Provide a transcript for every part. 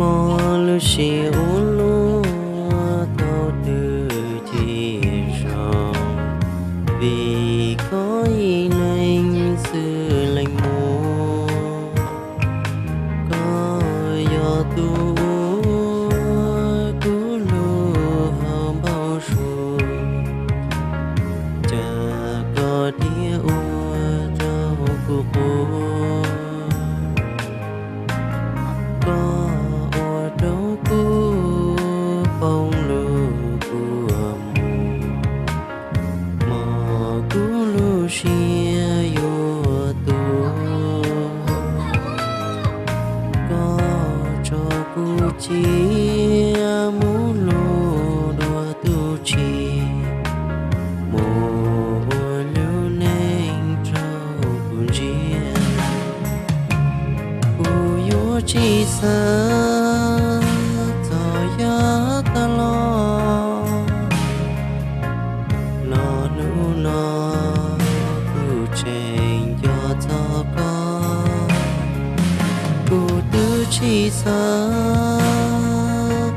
Hmo lub sij ua luaj thaum twg ces zoo, vim koj ib leeg xwb leej muam. Koj yog tus uas kuv hlub hauv npau suav, cas koj thiaj ua rau kuv quaj. Koj ua rau kuv poob lub kua muag, hmo kuv lub siab yuav tuag. Koj tso kuv cia mus hlub dua tus tshiv, mus ua lub neej rau kuv ntsia. Kuv yuav tsis xav txog yav tas los, los hnub no kuv tseem nco txog koj. Kuv twb tsis xav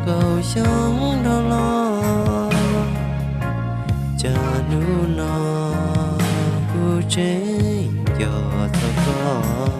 kaum xyoo dhau los, cas hnub no kuv tseem nco txog koj.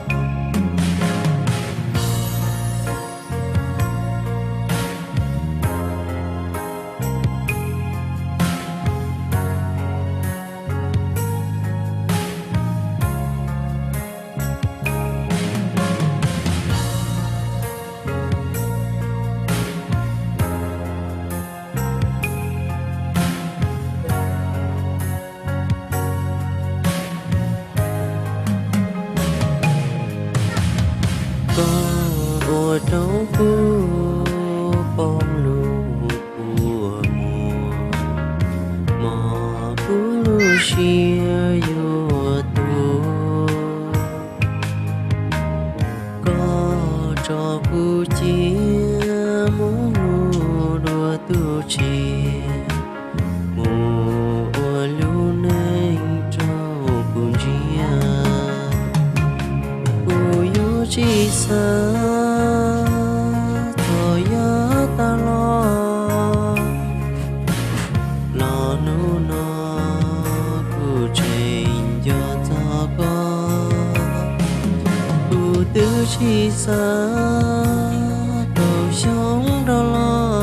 Koj ua rau kuv poob lub kua muag, hmo kuv lub siab yuav tuag. Koj tso kuv cia mus hlub dua tus tshiv, mus ua lub neej rau kuv ntsia. Kuv yuav tsis xav txog yav tas los, los hnub no kuv tseem nco txog koj. Kuv twb tsis xav kaum xyoo dhau los,